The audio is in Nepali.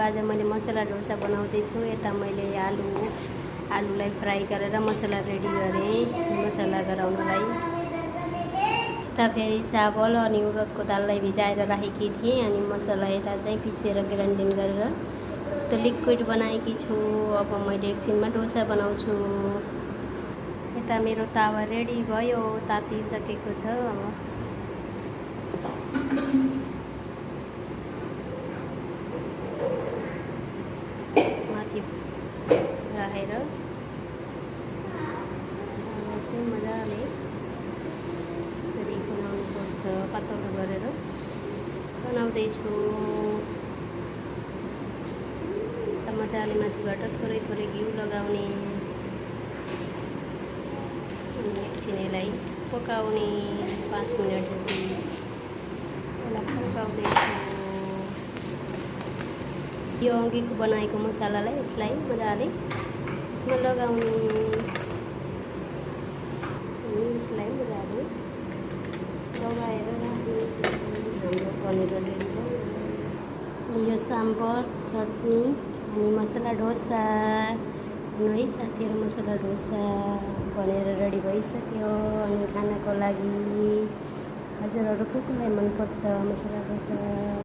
आज मैले मसला डोसा बनाउँदैछु। यता मैले आलुलाई फ्राई गरेर मसला रेडी गरेँ मसला गराउनलाई। यता फेरि चावल अनि उडदको दाललाई भिजाएर राखेकी थिएँ अनि मसला यता चाहिँ पिसेर ग्राइन्डिङ गरेर यस्तो लिक्विड बनाएकी छु। अब मैले एकछिनमा डोसा बनाउँछु। यता मेरो तावा रेडी भयो, तातिसकेको छ। माथि राखेर चाहिँ मजाले यसरी बनाउनुपर्छ, पातलो गरेर बनाउँदैछु। मजाले माथिबाट थोरै थोरै घिउ लगाउने अनि एकछिन यसलाई पकाउने 5 मिनट जति यसलाई पकाउँदैछु। यो अघिको बनाएको मसालालाई यसलाई मजाले यसमा लगाउने अनि यसलाई मजाले लगाएर राख्ने। हाम्रो पनिर रेडी भयो। यो साम्बर, चटनी अनि मसला डोसा है साथीहरू। मसला डोसा बनेर रेडी भइसक्यो अनि खानको लागि हजुरहरू को कोलाई मनपर्छ मसला डोसा?